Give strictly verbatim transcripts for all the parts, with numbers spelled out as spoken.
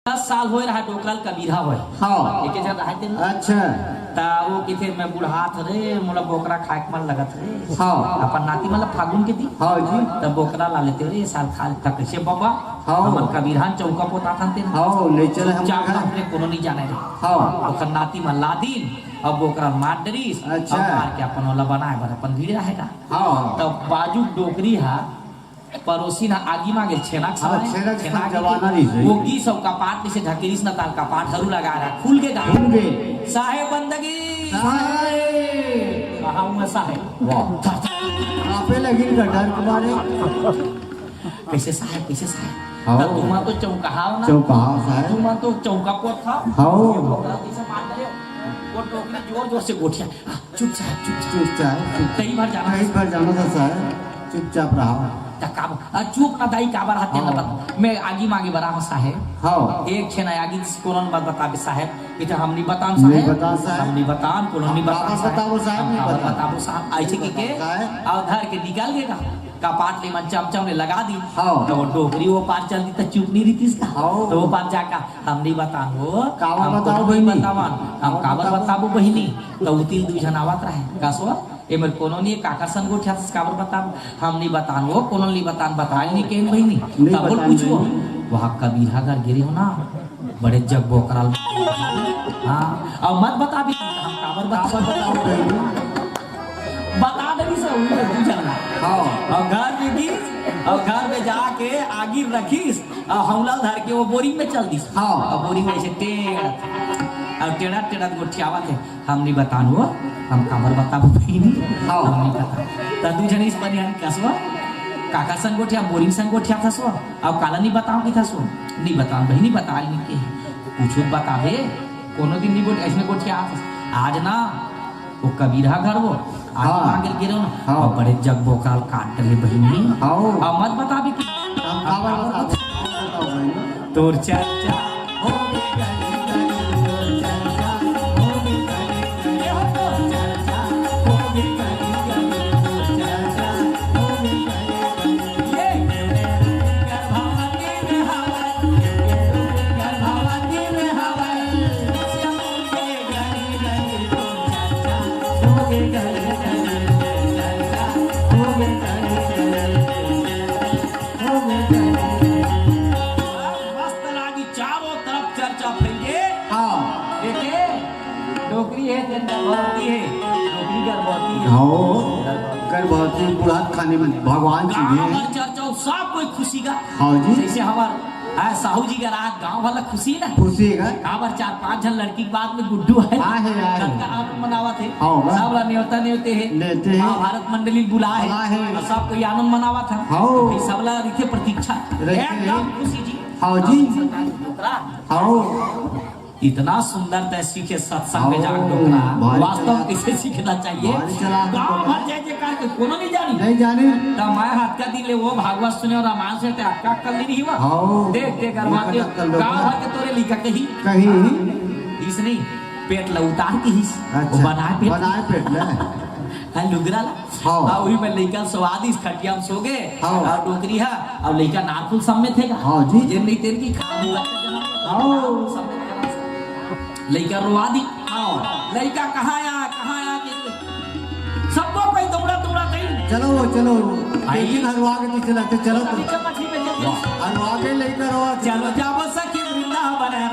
दस साल होए रहा, डोकरा ल कबीरहा होए। हाँ। एके झन रहा तेन। अच्छा। त वो किथे, "मैं बुढ़ात रे, मोला बोकरा खाए के मन लगत रे।" हाँ। अपन नाती मन ल फागुन के दिन। हाँ जी। त बोकरा ला लेते रे, साल खा लेता। "कइसे बबा?" हाँ। "हमन कबीरहा चौका पोताथन तेन।" हाँ, ले चले हम चुपचाप घर। रह रे, कोनो नहीं जाने रे। हाँ। ओकर नाती मन ला दिन, अब बोकरा मार डरिस, अच्छा। अब मार के अपन ओला बनाए बर अपन भीड़ रहेगा। हाँ। त बाजू डोकरी हा परोसी ना आगी मागे छेना हाँ, खाए, छेना के छेना संग के जवाना के नहीं सही। वो गीस अउ कपाट में से ढकेलिस ना ताल कपाट हरू लगा रहा, खुल के गा। खुल के। साहेब बंदगी। साहेब। कहा हूँ मैं साहेब। वाह। कांपे लगिन का डर के मारे। कइसे साहेब, कइसे साहेब? हाँ। त तुमा तो चौंकाहा ना। चौंकाहा साहेब। तुमा तो चौंका को था। हाँ। ये बोकरा जइसे मार डरे। वो डोकरी जोर जोर से गोठिया। चुपचाप, चुपचाप। चुपचाप, चुप-, कई बार जाना कई बार जाना था साहेब, चुपचाप रहा। त का ब-, अ, चुप ना दाई, काबर हाथ हाँ। ना बता। मैं आगी मागे बरा हूँ साहेब। हाँ। एक छेना आगी जिस कोनो मत बताबे साहेब। इधर हम नहीं बतान नहीं साहेब। बतान साहेब। हम नहीं बतान, कोनो हम नहीं बतान काबर साहेब। बताबो साहेब, हम नहीं काबर बतान। बताबो साहेब। ऐसे नहीं की के बतान साहेब। अउ धर के निकल गेगा। कपाट ले मन चमचम ले लगा दी। हाँ। त वो डोकरी वो पार चल दी त चुप नहीं रहितिस का। हाँ। त वो पार जाका, "हम नहीं बतान वो, काबर हम बताओ कोनो नहीं बहिनी? बतावन, हम काबर काबर बताओ? बताबो बहिनी?" त उतिल दू झन आवत रहे, "कसवा, एमर कोनो नहीं, काकर संग गोठियाथस, काबर बताबो?" "हम नहीं बतान वो, कोनो नहीं बतान, बताए नहीं केन बहिनी।" नहीं तब बोल बतान पूछो, बहिनी। वहाँ कबीरहा घर गिरे हो ना, बड़े जग बोकराल। हाँ, अउ मत बताबी, हम काबर बताबो? काबर बताओ बहिनी? बता देबी सब, उही दू झन ला। हाँ। अउ घर में गीस, अउ घर में जाके आगी रखिस, अउ हौला धर के वो बोरिंग में चल दिस। हाँ। अउ बोरिंग में ऐसे टेढ़, अउ टेढ़ा टेढ़ा गोठियावत हे, "हम नहीं बतान वो, हम काबर बताबो बहिनी?" हाँ। "हम नहीं बतान।" त दू झन इस बनिहान कसवा, काकर संग गोठिया, बोरिंग संग गोठियाथस वो, अउ काला नहीं बताओ किथस वो, "नहीं बतान बहिनी, बता नहीं के।" पूछो त बताबे, कोनो दिन नहीं गोठ-, ऐसने गोठियाथस। आज ना, वो कबीरहा घर वो, आज हाँ। मांगे गिरो ना, हाँ। अउ बड़े जग बोकराल काट डरे बहिनी। हाँ। अउ मत बताबी कि हम काबर बताबो? बताओ बहिनी। तोर चर्चा हो गे गली गली, तोर चर्चा हो गे गली गली, हो तोर चर्चा हो गे गली गली, तोर चर्चा हो गे गली गली। ये गर्भवती में हवा, गर्भवती में हवा। मस्त लागी, चारों तरफ चर्चा फैल गे। हाँ। देखे, डोकरी हे, तेन गर्भवती हे, डोकरी गर्भवती हे। हाँ, गर्भवती। गर्भवती बुढ़त खानी में भगवान जी हे। गाँव भर चर्चा, सब कोई खुशी का। हाँ जी। जइसे हमर, हाँ, साहू जी के रात गाँव वाला खुशी ना। खुशी का। काबर चार पांच झन लड़की के बाद में गुड्डू हे। हाँ हे, हाँ हे। सबका आनंद मनावत हे। हाँ, हाँ। सब ला नेवता नेवते हे। नेवते हे। महाभारत मंडली बुलाए हे। बुलाए हे। अउ सब कोई आनंद मनावत हे। हाँ। अभी सब ला रहिथे प्रतीक्षा। रहिथे। एकदम खुशी जी। हाँ जी। हाँ। इतना सुंदर तय सीखे सत्संग में जाके हाँ, डोकरा। भारी वास्तव में चालाक। इसे सीखना चाहिए। भारी चालाक गाँव डोकरा। भर जय जयकार के कोनो नहीं जानी। नहीं जानी। त मैं हतका दिन ले वो भागवत सुने अउ रामायण सुने ते अतका अक्कल नहीं रही हुआ। हाँ। देख, देख, अरमान देख, अक्कल गाँव डोकरा। भर के तोरे लइका कही। कही। इसने पेट ला उतार के ही। अच्छा, वो बनाए पेट। बनाए पेट ले। हाँ, लुगरा ला। हाँ। अउ उही में लइका ल सोवा दिस, खटिया में सो गे। हाँ। अउ डोकरी हा, अउ लइका नारफुल सम्मेत हे गा। हाँ जी। जेन नहीं तेन की खाली बच्चा जनम। हाँ। लइका रोवा दी। हाँ। लइका कहाँ आ, कहाँ आ के सबको कोई दौड़ा, दौड़ा कहीं। चलो, चलो। आई। लेकिन हरवा के पीछे लगते, चलो तो। चलो, चलो, ठीक है, चलो। हरवा के लइका रोवा। चलो, जाबो सखी वृंदावन।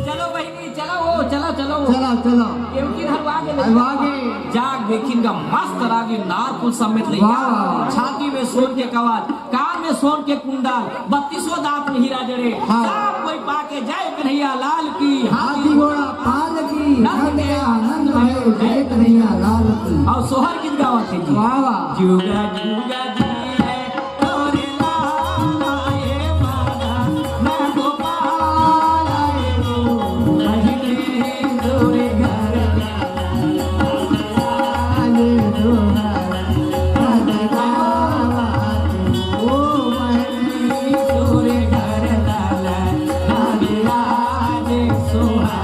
चलो बहिनी, चलो वो, चलो, चलो वो। चलो, चलो। केवटिन हरवा गे। हरवा गे। जाग देखिन गा मस्त रागी नारपुल समेत लइका। वाह। छाती में सोन के कवच, कान में सोन के कुंडल, बत्तीसों दांत में हीरा जड़े। हाँ। सब कोई पाके जय कन्हैया लाल की। हाथी घोड़ा पाल की, नंद नंद के आनंद है, जय कन्हैया लाल की। अउ सोहर गीत गावत हे जी। वाह, वाह। जुगा जुगा जी है तोरे लाल आए माला, मैं गोपाल आए रो, बहिनी तोरे घर लाल रो, ओ बहिनी तोरे घर लाल, आज सोहर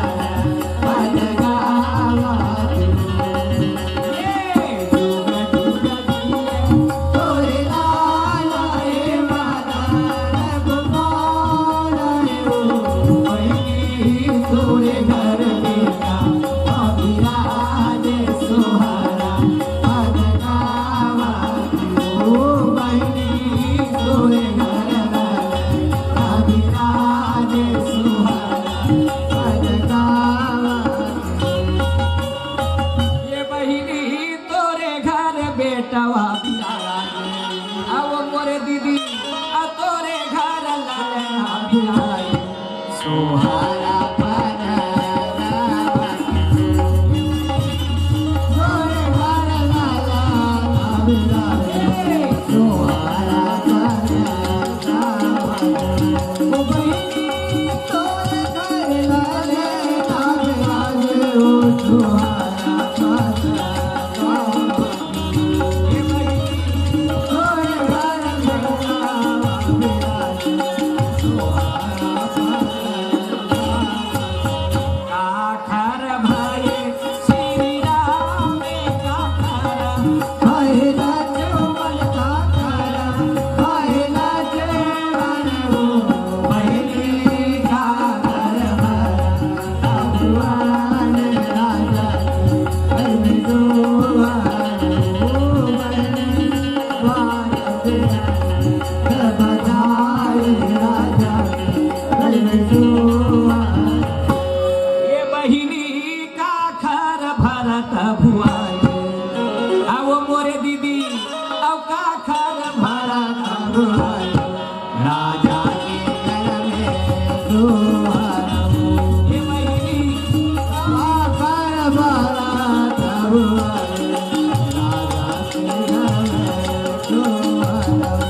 ये बहिनी तोरे घर बेटवा बिराजे, अउ मोरे दीदी, अउ तोरे घर ललना बिराजे। सोहरा परनवा, तोरे घर ललना बिराजे। सोहरा परनवा, ओ बहिनी तोरे घर ललना बिराजे, ओ सोहरा परनवा। ये बहिनी काखर भरत भुआई, अउ मोरे दीदी, अउ काखर भरत भुआई। राजा के घर में सोहर। ये बहिनी काखर भरत भुआई, राजा के घर में सोहर।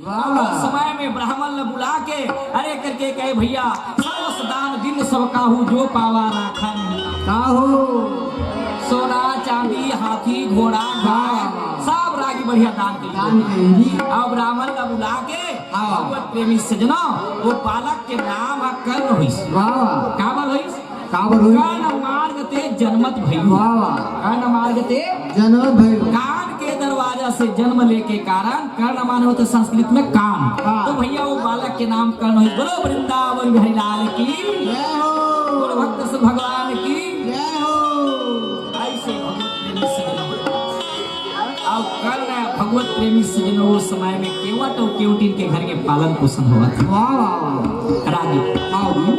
वाह। उस समय में ब्राह्मण ल बुला के अरे करके कहे, "भैया, सर्वस दान दीन सब काहू, जो पावा राखन।" का हो? सोना, चांदी, हाथी, घोड़ा, गाय, वाह। सब रागी बढ़िया दान के दान के। अब ब्राह्मण ल बुला के, हाँ। भगवत प्रेमी सजना, वो बालक के नाम ह कर्ण होइस। वाह। काबर होइस? काबर होइस? कर्ण मार्ग ते जन्मत भइयो। वाह, वाह। कर्ण मार्ग ते जन्मत भइयो। कान के दरवाजा से जन्म लेके कारण, कर्ण माने होथे संस्कृत में कान। हाँ। तो भैया वो बालक के नाम कर्ण होइस। बोलो वृंदावन बिहारी लाल की। जय हो। बोलो भक्त से भगवान की। जय हो। ऐसे भगवत प्रेमी से जन्म। अब कर्ण भगवत प्रेमी सजनों, उस समय में केवट और केवटिन के घर के पालन पोषण होवत हे। वाह, वाह, वाह। रागी। हाँ जी।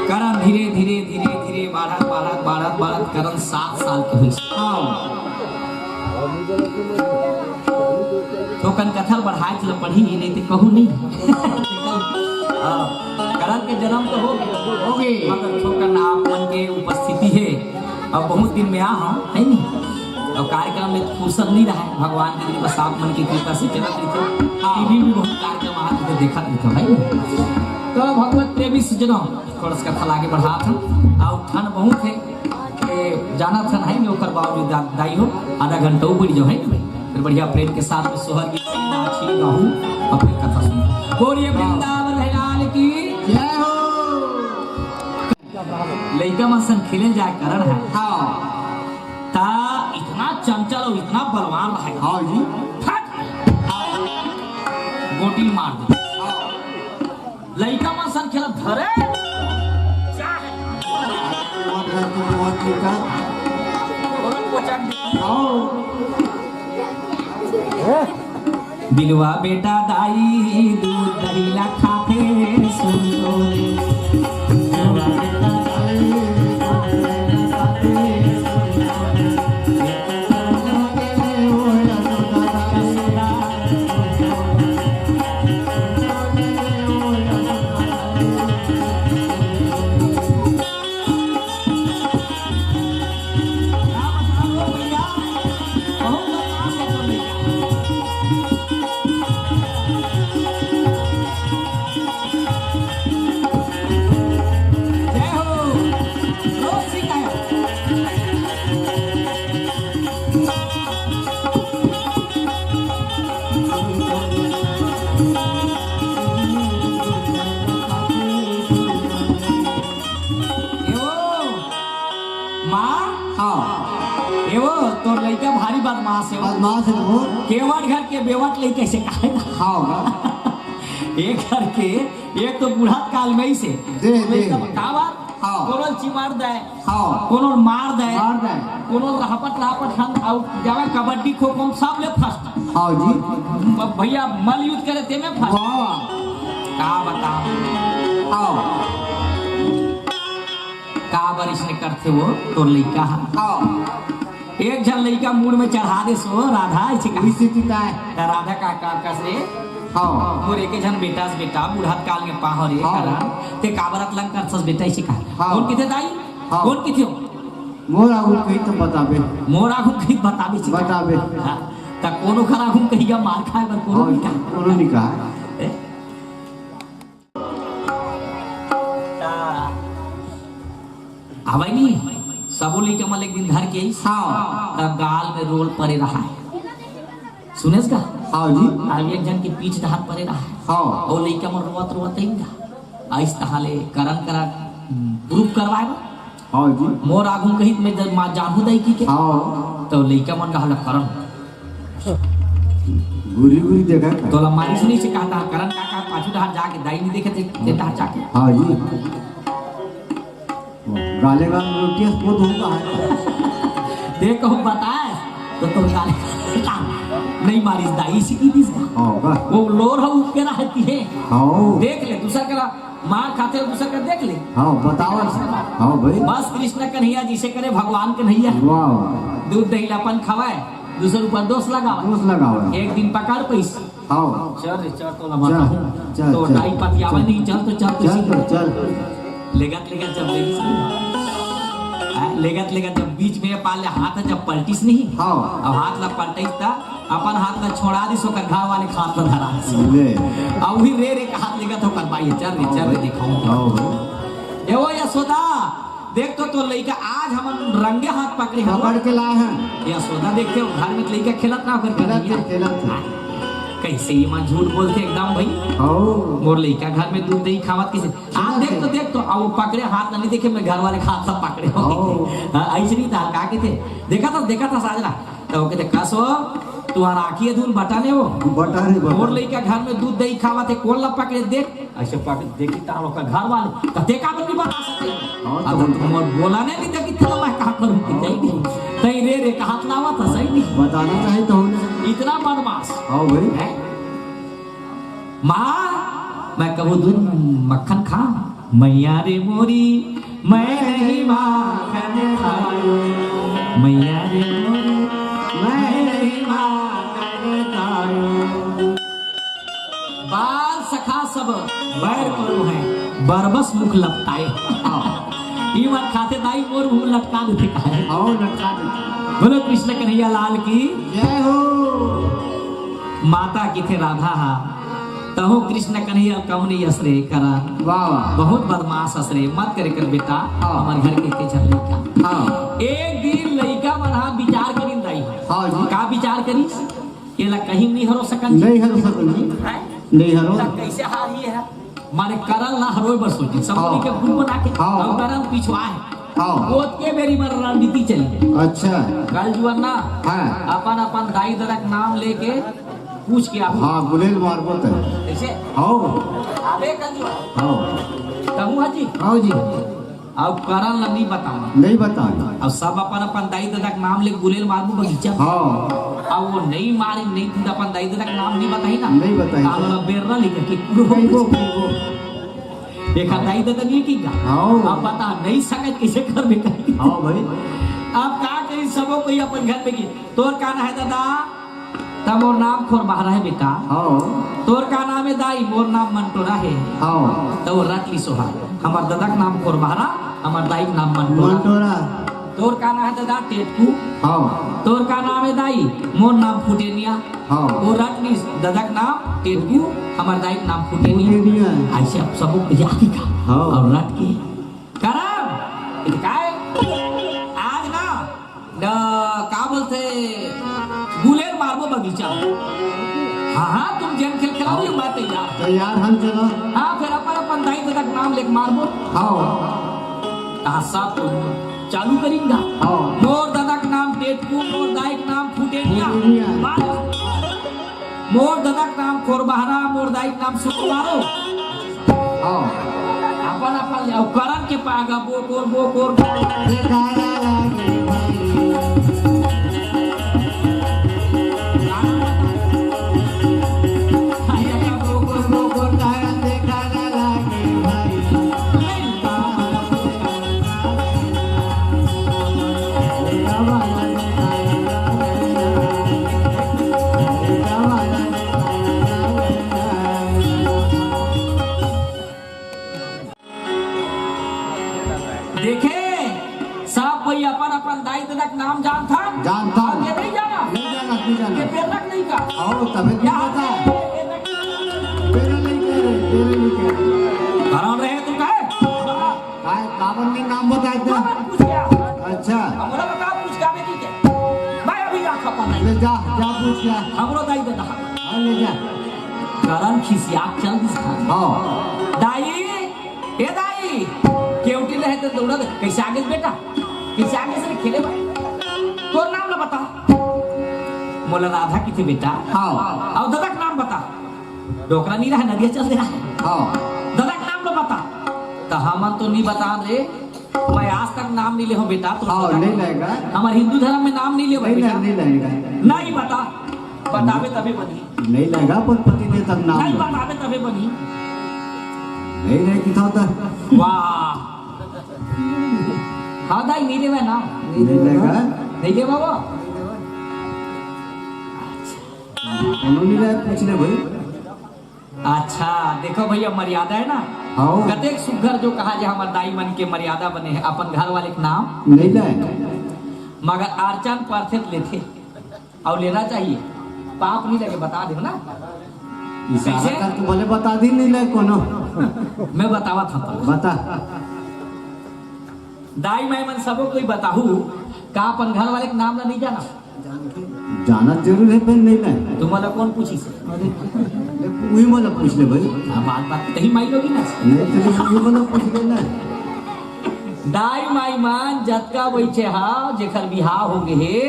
करण धीरे, धीरे, धीरे, धीरे बाढ़त, बाढ़त, बाढ़त, बाढ़त करण सात साल के होइस। हाँ। थोकन कथा बढ़ाए ला पड़ही, नहीं तो कहूँ नहीं। हाँ, करण के जन्म तो हो गए, हो गए। मगर थोकन आप मन के उपस्थिति हे, अब बहुत दिन में आ हूँ, है नी? और कार्यक्रम में फुर्सत नहीं रहा है, भगवान की कृपा, सात मन की कृपा से चलत रही थी। हाँ। टीवी भी बहुत कार्यक्रम आते थे, देखत रही थी, है नी? तो भगवत प्रेमी सजनों, थोड़ा सा कथा आगे बढ़ात हूँ। और ठंड बहुत है, ये जाना था नहीं, ओकर बावजूद दा-, दाई हो, आधा घंटा ऊपर जो है, फिर बढ़िया प्रेम के साथ में सोहर की नाची गाहू, अपने कथा सुन। बोलिए वृंदावन है लाल की जय हो। लइका मन संग खेले जाए करण हे। हाँ। ता इतना चंचल और इतना बलवान रहे। हाँ जी। फट! गोटी मार दे। हाँ। लइका मन संग खेलत धरे। हाँ। बिलवा बेटा दाई दूध दही ला खाथे सुन तो रे। बिलवा बेटा दाई दूध दही ला खाथे सुन तो रे। माँ, हाँ। ए वो, तोर लइका भारी बदमाश हे। बदमाश हे वो। केवट घर के बेवट लइका से कहे। हाँ, हाँ। एक घर के, एक तो बूढ़ा काल में ही से। दे, दे। का बात? हाँ। कोनो चिमार दे। हाँ। कोनो मार दे। मार दे। कोनो रहपट रहपट हम आउ जावे कबड्डी खो खो में सब ले फर्स्ट। हाँ जी। ब-, भैया मल युद्ध करे ते में फर्स्ट। वाह। का बताओ? हाँ। का बर इसने करथे वो तोर लइका हा? हाँ। एक झन लइका मूड़ में चढ़ा दे सो राधा इसे का। इसे पिता है। त राधा का, का कस रे? हाँ। मोर एक झन बेटा से बेटा बूढ़ा काल में पाहो रे हाँ। करा। ते काबर अतलंग करथस बेटा इसे का। हाँ। कौन किथे दाई? हाँ। कौन किथे हो? मोर आगू कही तो बताबे। मोर आगू कही बताबे इसे का। बताबे। हाँ। त कोनो खरा आगू कही का मार खाए बर कोनो हाँ, नहीं का। कोनो नहीं का। ए? आवय नी, सबो लइका मन एक दिन धर के आइस। हाँ। त गाल में रोल परे रहा है। सुनेस का? हाँ जी। अब एक झन के पीठ डहार परे रहा है। हाँ। अउ लइका मन रोवत रोवत आइन गा। आइस तहाले करन करा प्रूफ करवाए बर। हाँ जी। मोर आगू कहित में जब माँ जानहू दई की के। हाँ। तो लइका मन कहा करण। घूरी घूरी देखा का? तोला मारी सुनी से कहता, करन काका पाछू डहार जाके, दाई नहीं देखे थे, ते डहार जाके। हाँ जी। गाले गाल रोटी को धोता है। देख कहूँ बताए, तो तोर गाले नहीं मारिस दाई, इसी की दिस। हाँ, का? वो लोर हो ऊपर रहती है। हाँ। देख ले, दूसर करा मार खाते हो, दूसर का देख ले। हाँ, बताओ। हाँ भाई। बस कृष्ण कन्हैया जिसे करे भगवान कन्हैया। वाह। दूध दही लापन खवाए, दूसर ऊपर दोष लगावा। दोष लगावा। एक दिन पकड़ पैस। हाँ। चल रे, चल तो चल, लगा। चल, तो चल। दाई पतियावा नहीं, चल तो चल तो चल सीधा। तो चल। लेगत लेगत जब देखिस, आ, लेगत लेगत जब बीच में पाले हाथ जब पलटिस नहीं, हाँ। अब हाथ ला पलटिस ता अपन हाथ ला छोड़ा दिस, ओकर घर वाले के हाथ ला धरा दिस। ले। अब वही रे रे का हाथ लेगत ओकर बाई, चल रे, हाँ चल रे, भाई। दिखाऊं। हाँ भाई। ए वो यशोदा, देख तो तोर लइका आज हमन रंगे हाथ पकड़े हन। पकड़ के लाए हन। यशोदा देखते हो, घर में लइका खेलत ना ओकर खेलत कन्हैया। थे, खेलत थे। कैसे ये मन झूठ बोलते एकदम भाई। हाँ। मोर लइका घर में दूध दही खावत किसे? आज खेलत देख थे। तो देख तो, अब वो पकड़े हाथ नहीं देखे, मैं घर वाले के हाथ सब पकड़े हो। हाँ। हाँ, ऐसे नहीं था, का के थे? देखा था, देखा था साजना। तो वो कहते, "कस हो?" तुंहर आँखी अधुन बटा ने हो। बटा रे, बटा। मोर लइका घर में दूध दही खावत हे, कोन ला पकड़े देख, अइसे पकड़े देखी, तान ओकर घर वाले, त तें काबर नइ बता सके? हाँ, अब तो तुंहर बोला नहीं, नहीं देखी, तेला मैं का करूँ कि हाँ। जाई नहीं। तई रे रे, कहात लावत हस, सही नहीं? बताना चाही तो होने। इतना बदमाश। हाँ भाई। हैं? माँ, मैं कहूँ दूध मक्खन खा, मैया रे मोरी, मैं नहीं माखन खायो। मैया रे मोरी, मैं नहीं माखन खायो। बाल सखा सब बैर करो हैं, बरबस मुख लपटाए। हाँ। ई मत खाते दाई, मोर मुँह लटका देते काहे? हाँ, लटका देते। बोलो कृष्ण कन्हैया लाल की। जय हो। माता किथे राधा हा, तहु कृष्ण कन्हैया कौन यस रे करा। वाह, वाह। बहुत बदमाश हस रे, मत करे कर बेटा, हाँ। हमर घर के के झन लइका। हाँ। एक दिन लइका मन हा विचार करिन दाई। हाँ जी। का विचार करिस? एला कहीं नहीं हरो सकन जी। नहीं हरो सकन जी। हैं? नहीं हरो। त कैसे हारी है? माने करन ला हरोय बर सोचिन, सब हाँ। के group बना के, हाँ। अउ करन पिछवाए। हाँ। ओतके बेरी बर रणनीति चली। अच्छा। कल जुअर ना, हाँ। अपन अपन दाई ददा के नाम लेके पूछ के आबो। हाँ, गुलेल मारबो त। कैसे? हाँ। आबे कल जुअर। हाँ। कहूँ हाजी? हाँ जी। अउ करन ला नहीं बतावा। नहीं बतावा। अउ सब अपन अपन दाई ददा के नाम ले गुलेल मारबो बगीचा। हाँ। अउ वो नहीं मारी, नहीं, अपन दाई ददा के नाम नहीं बताही ना। नहीं बताही। त हमला बेर्रा लेके के कहिबो, कहिबो। एखर दाई ददा नहीं की गा। हाँ। अब बता नहीं सकत कैसे करबे कही। हाँ भाई। अब का कही, सबो कोई अपन घर में की, तोर का ना है ददा? त मोर नाम खोरबहरा हे बेटा। हाँ। तोर का नाम हे दाई? मोर नाम मंटोरा हे। हाँ। त वो रट लिस ओहा। हमर ददा के नाम खोरबहरा, हमर दाई के नाम मंटोरा। मंटोरा। तोर का नाम हे ददा? टेटकू। हाँ। तोर का नाम हे दाई? मोर नाम फुटेनिया। हाँ। वो रट लिस, ददा के नाम टेटकू, हमर दाई के नाम फुटेनिया। फुटेनिया। अइसे अब सबो के जाति का। हाँ। अउ रट के करन, काय? आज ना, न, का बोलथे, गुलेल मारबो बगीचा। हाँ, हाँ, तुम जेन खेल खेलाओ, ये बात तैयार। तैयार हम चलो। हाँ, फिर अपन, अपन दाई ददा के नाम लेके मारबो। हाँ। त सब चालू करिन गा। हाँ। मोर ददा के नाम टेटकू, मोर दाई के नाम फुटेनिया। फुटेनिया। मार। मोर ददा के नाम खोरबहरा, मोर दाई के नाम सुकुमारो। हाँ। अपन अपन ले, अउ करन के पागा, बोकोर, बोकोर, बोकोर। देखा ना लागे भाई। बोकोर, बोकोर, करन देखा ना लागे भाई। देखे, सब कोई अपन अपन दाई ददा के नाम जानथन। जानथन। अउ ये नहीं जाना। नहीं जाना, नहीं जाना। ये प्रेरक नहीं का। आओ, तबे तो या पता है। प्रेरक। तेरे नहीं कह रहे, तेरे नहीं कह रहे। करन रहे तू काहे? काय, काबर नहीं नाम बताए थे? काबर पूछ गया? अच्छा। हमरो बता, पूछ क्या बेटी के? मैं अभी आँख अपन नहीं। ले जा, जा पूछ गया। हमरो दाई ददा। हाँ, ले जा। करन खिसियाक चल दिस खान। हाँ। दाई, ए दाई, केवटी रहे तो दौड़ा दे। कैसे आगे बेटा? कैसे आगे से खेले भाई? तोर नाम ला बता। मोला राधा किथे बेटा? हाँ। अउ ददा के नाम बता। डोकरा नहीं रहा, नदिया चल दे रहा। हाँ। ददा के नाम ला बता। त हमन तो नहीं बता रे। मैं आज तक नाम नहीं ले हूँ बेटा, तो हाँ, नहीं लेगा। हमारे हिंदू धर्म में नाम नहीं ले भाई नहीं, बेटा। नहीं लेगा। नहीं बता, बतावे तभी बनी। नहीं लेगा, पर पति ने तब नाम नहीं ले। बतावे तभी बनी। नहीं रहे कि था उधर। वाह। हाँ दाई, नहीं लेवा ना। नहीं लेगा। नहीं लेवा वो। कोनो नहीं रहे, पूछ ले भाई। अच्छा, देखो भैया, मर्यादा है ना? हाँ। कतेक सुग्घर जो कहा जे हमर दाई मन के मर्यादा बने है, अपन घर वाले के नाम। नहीं ले। मगर आरचन परथे त लेथे। अउ लेना चाहिए। पाप नहीं लगे, बता दे ना। इशारा कैसे? कर तू बोले बता दी नहीं ले कोनो। मैं बतावा था तो। बता। दाई माई मन सबो कोई बताहू, का अपन घर वाले के नाम ला नहीं जाना? जानत जरूर है, पर नहीं ना। तुम्हारा कौन पूछी से? अरे, वही मोला पूछ ले भाई। हाँ, बात, बात, तही माई लोगी ना। नहीं, तो वही मोला पूछ ले ना। दाई माई मन जतका बइठे हा, जेकर बिहाव हो गे हे,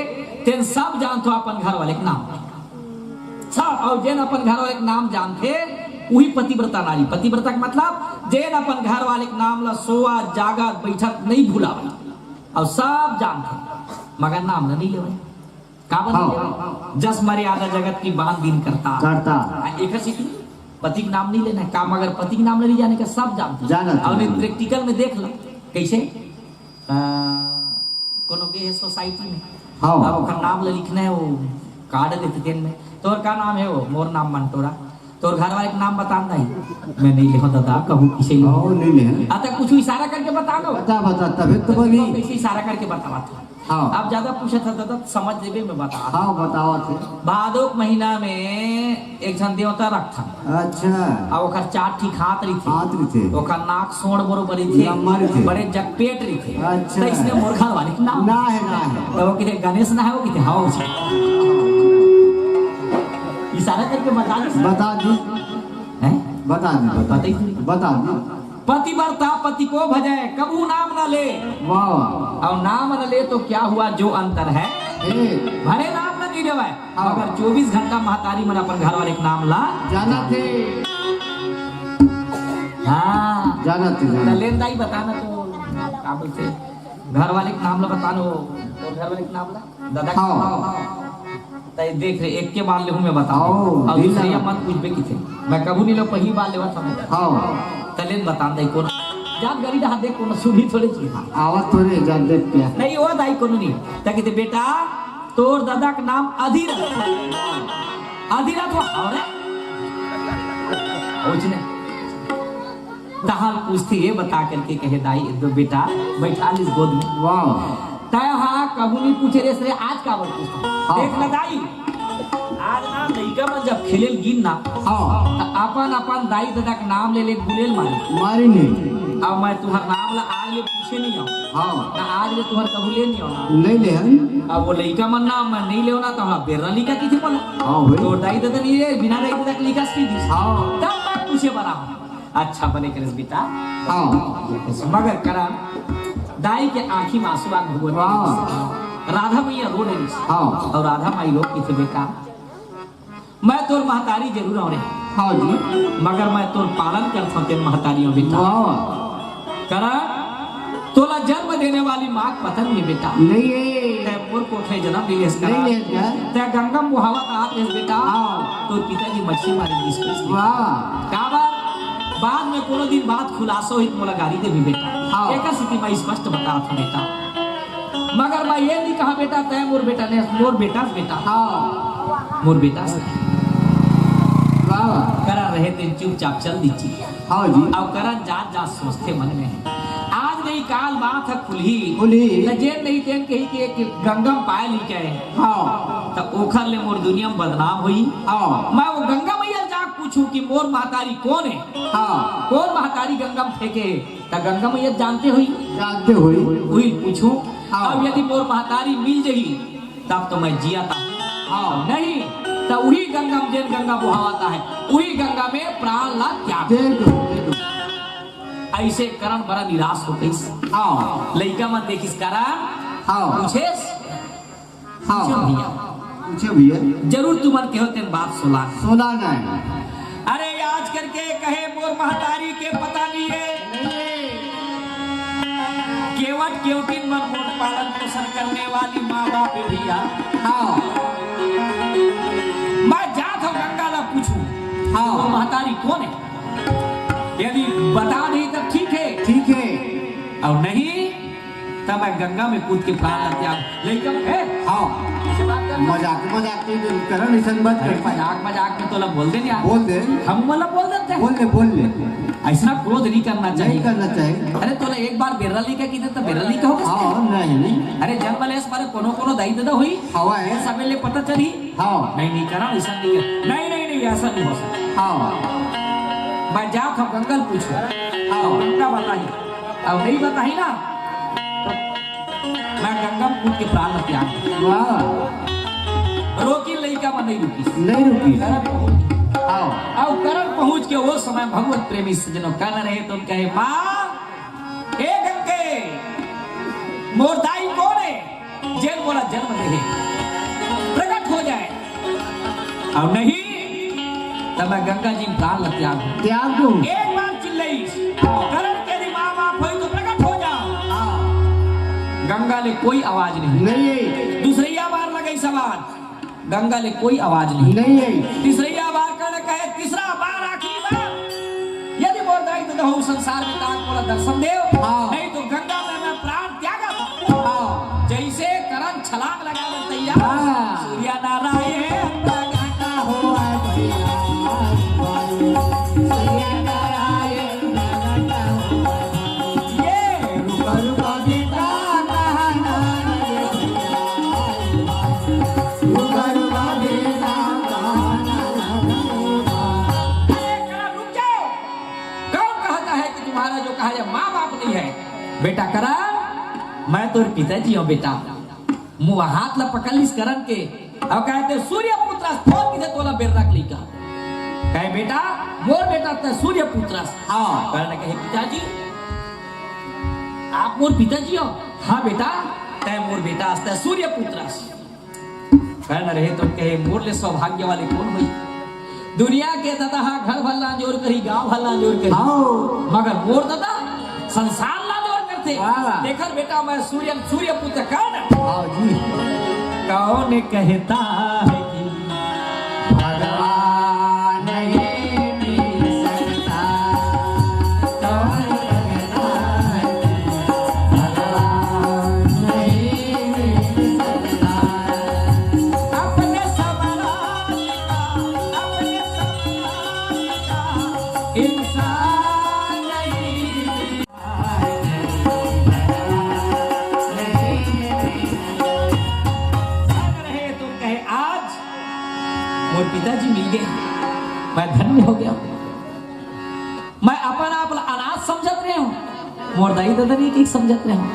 तेन सब जानथो अपन घर वाले के नाम। सब, अउ जेन अपन घर वाले के नाम जानथे, उही पतिव्रता नारी। पतिव्रता के मतलब, जेन अपन घर वाले के नाम ला सोवत, जागत, बइठत नइ भुलावय, अउ सब जानथे, मगर नाम ला नइ लेवय। काबर हाँ। नइ लेवय? जस मर्यादा जगत की बांध दीन्ह करतार। करतार। आ, एकर सेती पति के नाम नइ लेना हे। का मगर पति के नाम ला नइ जाने का सब जानथे। जानत अउ हे। नहीं, practical में देख ला, कइसे? अ, कोनो गे हे society में। हाँ। अब ओकर नाम ला लिखना हे, वो card देथे तेन में। "तोर का नाम हे?" "वो, मोर नाम मंटोरा।" "तोर घर वाले के नाम बता न दाई।" "मैं नइ लेहूं ददा, कहूं किसे ले।" हाँ, नइ ले। अतः कुछ इशारा करके बता दो। बता, बता, तभी तो बोली। कइसे इशारा करके बतावत हे। हाँ। अब ज्यादा पूछत हे ददा, समझ लेबे, मैं बता। हाँ, बतावत हे। भादो के महीना में एक झन देवता रखथन। अच्छा। अउ ओकर चार ठी हाथ रहिथे। हाथ रहिथे। ओकर नाक सोंड़ बरोबर रहिथे। लंबा रहिथे। बड़े जगपेट रहिथे। अच्छा। त इसने मोर घर वाले के नाम ना हे, ना हे। त वो कहिथे, "गणेश ना हे?" वो कहिथे, "हाँ, वो छे।" इशारा करके बता दी। बता दी। हैं? बता दी, बता दी। बताई। बता दी। पतिव्रता पति को भजे, कभू नाम न ले। वाह, वाह। अउ नाम न ले तो क्या हुआ, जो अंतर है। ए। भले नाम न गिरे भाई। हाँ। मगर चौबीस घंटा महतारी मन अपन घर वाले के नाम ला जानथे। हाँ। जानथे, जानथे। त लेन दाई बता ना तो, का बोलथे? घर वाले के नाम ला बता ना, वो, वो घर वाले के नाम ला? ददा के हाँ। नाम ला। त देख रे, एक के बार ले हूँ मैं बता। हाँ, अउ बिल्कुल। दूसरे मत पूछबे किथे। मैं कभू नइ लेवं, पहिली बार लेवत हंव। हाँ। त लेन बता दाई कोन। जात गरी रहा देख कोन सुनी थोड़े जी। आवत थोड़े जात देख क्या। नहीं, वो दाई कोनो नहीं। त कहिथे, "बेटा, तोर ददा के नाम अधीरथ।" अधीरथ हो, अउ रे? कुछ नहीं। तहां पूछथे, ये बता करके कहे दाई, एक दो बेटा, बइठा लिस गोद में। वाह। तैं हा कभू नइ पूछे रेहेस रे, आज काबर पूछथे? हाँ। देख ना दाई, आज ना लइका मन जब खेले ल गिन ना, हाँ। त अपन अपन दाई ददा के नाम ले ले गुलेल मारी। मारी नहीं। अब मैं तुंहर नाम ला आज ले पूछे नइ हंव। हाँ। ना आज ले तुंहर कभू ले नइ हंव ना। नइ ले हन। अब वो लइका मन ना, मैं नइ लेवं ना, त हमला बेर्रा लइका कहिथे बोला। हाँ भाई। तोर दाई ददा नइ ले, बिना दाई ददा के लइका कहि दिस। हाँ। तब मैं पूछे बर आहूं। अच्छा बने करेस बेटा। हाँ। मगर करा दाई के आंखी में आंसू आ गे। वाह। राधा मैया रो रहिस। हाँ। अउ राधा माई रो कहिथे, "बेटा, मैं तोर महतारी जरूर हंव रे।" हाँ जी। "मगर मैं तोर पालन करथंव तेन महतारी हंव बेटा।" वाह। करा तोला जन्म देने वाली माँ के पता नइ हे बेटा। नइ हे। तैं मोर कोख ले जन्म नइ लेस करा। नइ लेस का? तैं गंगा म बोहावत आत रेहेस बेटा। हाँ। तोर पिताजी मछली मारे गिस कहिस। वाह। काबर? बाद में कोनो दिन बात खुलासा होही त मोला गारी देबे बेटा। हाँ। एकर सेती मैं स्पष्ट बतात हंव बेटा। मगर मैं ये नइ कहंव बेटा, तैं मोर बेटा नइ हस, मोर बेटा हस बेटा। हाँ। मोर बेटा हस। वाह। करा रहे तेन चुपचाप चल दीजिए। हाँ जी। अउ करा जात जात सोचथे मन में, आज नहीं काल बात ह खुलही। खुलही। त जेन नहीं तेन कही कि एक गंगा म पाय लइका हे। हाँ। त ओखर ले मोर दुनिया म बदनाम होही। हाँ। मैं वो गंगा मैया ल जाके पूछहूं कि मोर महतारी कोन हे? हाँ। कोन महतारी गंगा म फेंके हे? त गंगा मैया जानथे होही। जानथे होही। उही ल पूछहूं। हाँ। अब यदि मोर महतारी मिल जही, तब तो मैं जियत हंव। हाँ। नहीं, त उही गंगा म जेन गंगा बोहावत हे, उही गंगा में प्राण ला त्याग। दे दो, दे दो। अइसे करण बड़ा निराश हो गइस। हाँ। लइका मन देखिस करण। हाँ। पूछेस? हाँ। पूछे भैया। पूछे भैया। जरूर तुमन कहो तेन बात सोला। सोला नहीं। अरे आज करके कहे मोर महतारी के पता नइ हे। केवट केवटिन मन मोर पालन पोषण करने वाली माँ बाप हे भैया। हाँ। मैं जात हंव गंगा ला पूछहूं। हाँ। वो महतारी कोन हे? यदि बता दे त ठीक हे। ठीक हे। अउ नहीं त मैं गंगा में कूद के प्राण ला त्याग। लइका, ए, हाँ। ऐसे बात कर। मजाक, मजाक के जो करण अइसन मत अरे कर। मजाक, मजाक में तोला बोल देन यार। बोल दे। हम मन ला बोल देथे। बोल ले, बोल ले। अइसना क्रोध नइ करना चाहिए। नइ करना चाहिए। अरे तोला एक बार बेर्रा लइका कहि दे त बेर्रा लइका हो सकथे। हाँ, नहीं। अरे जन्म लेस मारे कोनो कोनो दाई ददा होही। हवय। सबे ले पता चलही। हाँ। नहीं, नहीं करण, अइसन नइ हे। नहीं, नहीं, नहीं, अइसन नइ हो सकय। हाँ। मैं जात हंव गंगा ल पूछहूं। हाँ। गंगा बताही। अउ नहीं बताही ना, त मैं गंगा म कूद के प्राण ल त्याग दूं। वाह। रोकिन लइका मन नइ रुकिस। नइ रुकिस। करण पहुंच। हाँ। अउ करण पहुंच के ओ समय भगवत प्रेमी सज्जनों करण रहे त कहे, माँ, ए गंगे, मोर दाई कोन हे? जेन मोला जन्म दे हे, प्रकट हो जाय। अउ नहीं तब मैं गंगा जी में प्राण ला त्याग दूं। त्याग दूं। एक बार चिल्लई, हाँ। करण के यदि माँ बाप होई तो प्रकट हो जाओ। हाँ। गंगा ले कोई आवाज नहीं। नहीं है। दूसरैया बार लगई सवाल, गंगा ले कोई आवाज नहीं। नहीं है। तीसरैया बार करण कहे, तीसरा बार, आखिरी बार, यदि मोर दाई ददा हो संसार में ता मोला दर्शन देव, हाँ। नहीं तो गंगा में मैं प्राण त्यागा था। हाँ। जैसे करण छलांग लगावे तैयार। हाँ। सूर्य नारायण प्रगट हुआ भैया। सूर्य नारायण प्रगट हुआ। ये रुको, रुको, बेटा, कहाँ नारायण भैया? रुको, रुको, बेटा, कहाँ नारायण भैया? अरे, कहाँ रुक जाओ? कौन कहता है कि तुम्हारा जो कहा जाए माँ बाप नहीं है? बेटा करण, मैं तोर पिताजी हूँ बेटा। मुँह हाथ ला पकड़ लिस करण के, अउ कहते, "सूर्य पुत्र, फोन किथे तोला बेर्रा के लइका?" कहे, "बेटा, मोर बेटा तैं सूर्य पुत्र अस।" हाँ। करण कहे, "पिताजी, आप मोर पिताजी हो?" "हाँ बेटा, तैं मोर बेटा अस, तैं सूर्य पुत्र अस।" करण रहे तो कहे, "मोर ले सौभाग्य वाले कोन होई?" दुनिया के ददा हा घर भर ला अंजोर करही, गांव भर ला अंजोर करही। हाँ। मगर मोर ददा संसार ला अंजोर करथे। वाह। देखर बेटा, मैं सूर्य, सूर्य पुत्र कर्ण। हाँ जी। कौन कहता है कि भगवान नहीं मिल सकता? कौन कहता है कि भगवान नहीं मिल सकता? अपने समाज का, अपने समाज का इंसान नहीं। रहे तो कहे, आज मोर पिताजी मिल गए, मैं धन्य हो गया। मैं अपन आप ला अनाथ समझत रहे हूँ, मोर दाई ददा नहीं की समझत रहे हूँ।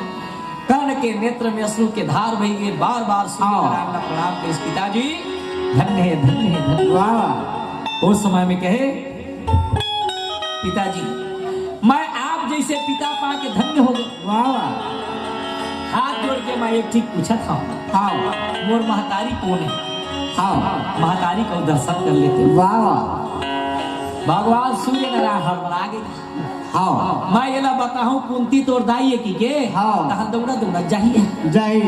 कर्ण के नेत्र में अश्रु के धार बही गे, बार बार सूर्य हाँ। नारायण ला प्रणाम करिस, "पिताजी, धन्य है, धन्य है, धन्य है।" वाह। उस समय में कहे, "पिताजी, मैं आप जैसे पिता पा के धन्य हो गया।" वाह, वाह। हाथ जोड़ के मैं एक चीज पूछत हूँ। हाँ। मोर महतारी कोन है? हाँ। महतारी को दर्शन कर लेते। वाह, वाह। भगवान सूर्य नारायण हड़बड़ा गए। हाँ। मैं एला बताहूँ, कुंती तोर दाई है कि के? हाँ। तहन दौड़ा दौड़ा जाही। जाही।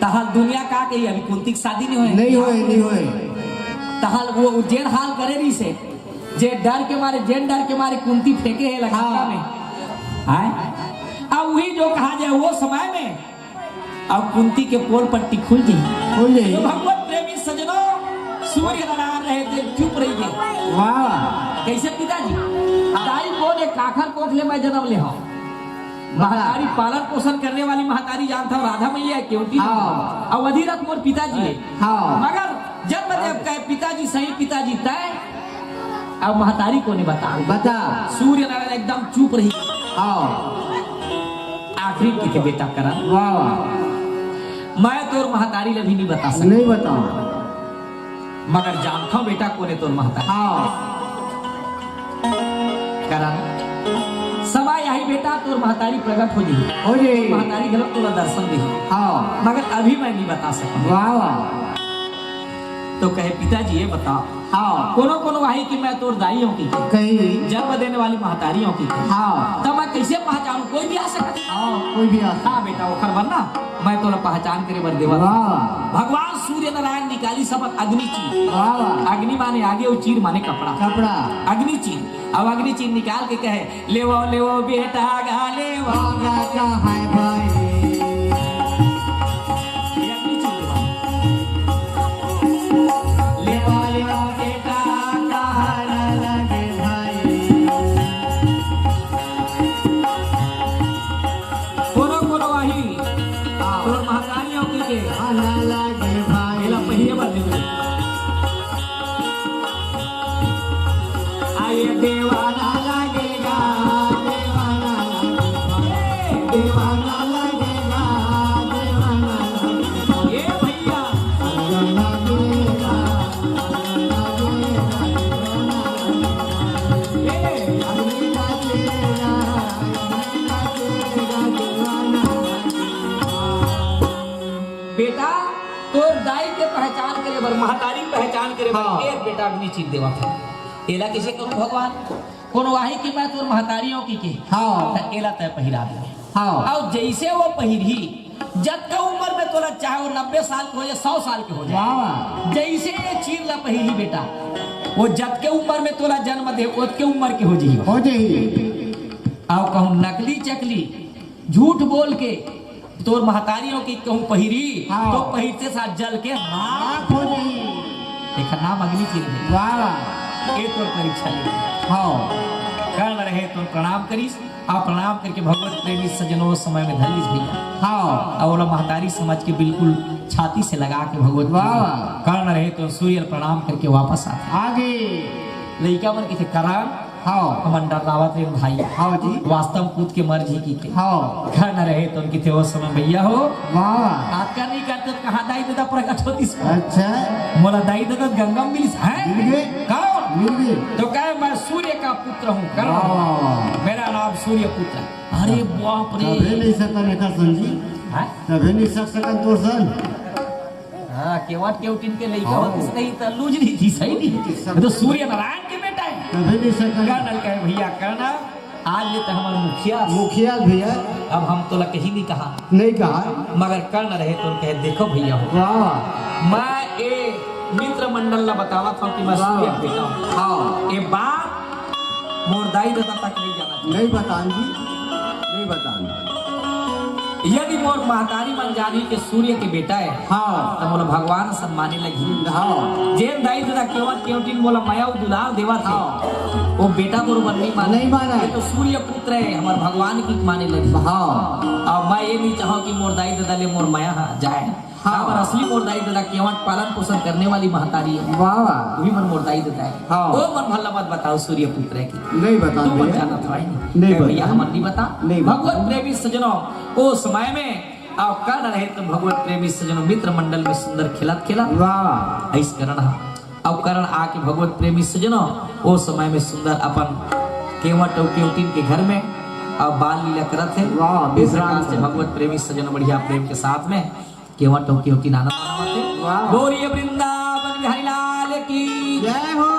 तहल दुनिया का कही, अभी कुंती के शादी नहीं होए। नहीं होए, नहीं होए। तहल वो जेन हाल करे रहिसे, जे डर के मारे, जेन डर के मारे कुंती फेंके हे लंका हाँ। में। आय? अब वही जो कहा जाए वो समय में, अब कुंती के पोल पट्टी खुल जाई। खुल जाई। तो भगवत प्रेमी सजनों, सूर्य नारायण रहे थे, चुप रहिए। वाह। कैसे पिताजी? दाई बोले, "काखर कोख ले मैं जन्म ले हूँ।" महतारी पालन पोषण करने वाली महतारी जानता हूँ, राधा मैया है, क्योंकि हाँ। अवधि रथ मोर पिताजी है। हाँ। मगर जन्मदेव कहे, "पिताजी सही, पिताजी तय।" अब महतारी कोने बता। बता। सूर्य नारायण एकदम चुप रही। हाँ। आखिरी किथे बेटा करण। वाह, वाह। मैं तोर महतारी ला भी नहीं बता सकता। नहीं बताओ। मगर जानथव बेटा कोने तोर महतारी। हाँ। करण, समय आही बेटा तोर महतारी प्रगट हो जाही। हो जाही। महतारी घलोक तोला दर्शन देही। हाँ। मगर अभी मैं नहीं बता सकता। वाह, वाह। तो कहे, "पिताजी ये बता।" हाँ। कोनो कोनो आही कि मैं तोर दाई हूँ कि कही। जन्म देने वाली महतारी हूँ कि हाँ। तब मैं कैसे पहचानूं? कोई भी आ सकता है। हाँ, कोई भी आ सकता। हाँ बेटा, ओखर बर ना मैं तोला पहचान करे बर देवत। वाह। भगवान सूर्य नारायण निकालिस अपन अग्नि चीर। वाह, वाह। अग्नि माने आगे अउ चीर माने कपड़ा। कपड़ा। अग्नि चीर। अब अग्नि चीर निकाल के कहे, "लेवो, लेवो बेटा गा, लेवो।" गा, गा, हाय भाई। ये अग्नि चीर लेवा। लेवो, लेवो बेटा, कहाँ न लगे भाई। कोनो कोनो आही, हाँ। तोर महतारी अउ के के। आना लागे भाई। एला पहिए बर देबे। आए देवाना लागेगा, देवाना लागेगा, देवाना लागेगा। पर महतारी पहचान करे बर हाँ। एक बेटा अग्नि चीर देवत हे। एला कइसे करूं भगवान? कोनो आही कि मैं तोर महतारी हों कहिके। हाँ। त एला तैं पहिरा दे। हाँ। अउ जइसे वो पहिरही, जतका उमर में तोला चाहे वो नब्बे साल के हो जाए, सौ साल के हो जाए, वाह, वाह। जइसे ये चीर ला पहिरही बेटा, वो जतके उमर में तोला जन्म दे, ओतके उमर के हो जही। हो जही। अउ कहूं नकली चकली, झूठ बोल के तोर महतारी हों कहिके कहूं पहिरी, हाँ। तो पहिरते साथ जल के राख राख हो जही। एखर नाम अग्नि चीर हे। वाह। ए तोर परीक्षा ले। हाँ। कर्ण रहे तो प्रणाम करिस, अउ प्रणाम करके भगवत प्रेमी सज्जन ओ समय में धर लिस भइया। हाँ। अउ ओला महतारी समझ के बिल्कुल छाती से लगा के भगवत वाह। प्रेमी कर्ण रहे तो सूर्य ल प्रणाम करके वापस आथे। आगे। लइका मन कहिथे, करण, हाँ। हमन डर्रावत रेहेन भाई। हाँ जी। वास्तव में पूत के मर जही कहिके। हाँ। कर्ण रहे तो कहिथे ओ समय भइया हो। वाह। अतका नइ करते त कहाँ दाई ददा प्रकट होतिस? अच्छा। मोला दाई ददा गंगा में मिलिस हे? मिल गे। कौन? मिल गे। तो कहे, मैं सूर्य का पुत्र हूँ, कर्ण। वाह, वाह, वाह। मेरा नाम सूर्य पुत्र है। अरे बाप रे। तभे नइ सकन एकर सन जी। हैं? तभे नइ सक सकन तोर सन। हाँ, केवट केवटिन के लइका हाँ। होतिस नहीं त लूज नइ दिस, सही नहीं। सब ये तो सूर्य नारायण के बेटा हे। तभे नइ सकन। कर्ण ल कहे, भइया कर्ण, आज ले तैं हमर मुखिया। मुखिया भइया। अब हम तोला कहीं नइ कहा। नइ कहा। मगर कर्ण रहे तो कहे, देखो भइया हो। वाह। मैं ए मित्र मंडल ला बतावत हूँ कि मैं वाह। सूर्य के बेटा हूँ। हाँ। ए बात मोर दाई ददा तक नइ जाना चाहिए। नइ बतान जी, नइ बतान। यदि मोर महतारी मन जानही के सूर्य के बेटा हे, हाँ। त मोला भगवान असन माने लगही। हाँ। जेन दाई ददा केवट केवटिन मोला मया अउ दुलार देवत हे, हाँ। वो बेटा बरोबर नइ माने। नइ माने। ये तो सूर्य पुत्र हे, हमर भगवान कहिके माने लगही। हाँ। अउ मैं ये नइ चाहूँ कि मोर दाई ददा ले मोर मया ह जाए। हाँ। काबर असली मोर दाई ददा केवट पालन पोषण करने वाली महतारी हे। वाह, वाह। वो भी मन मोर दाई ददा हे। हाँ। ओ मन भला मत बताओ सूर्य पुत्र हे कि। नइ बतान तू मन भइया। जानत हवय नहीं। नइ कहे, भइया, बतान। हमन नइ बता। नइ बतान। भगवत प्रेमी सज्जनों, ओ समय में अउ कर्ण रहे तो भगवत प्रेमी सज्जनों मित्र मंडल में सुंदर खेलत खेलत वाह। अइस कर्ण ह। अउ कर्ण आके भगवत प्रेमी सज्जनों ओ समय में सुंदर अपन केवट अउ केवटिन के घर में अउ बाल लीला करत हे। वाह, इस प्रकार से विश्राम करत हे। भगवत प्रेमी सज्जनों बढ़िया प्रेम के साथ में केवट अउ केवटिन आनंद मनावत हे। वाह। बोलिए वृंदावन बिहारी लाल की। जय हो।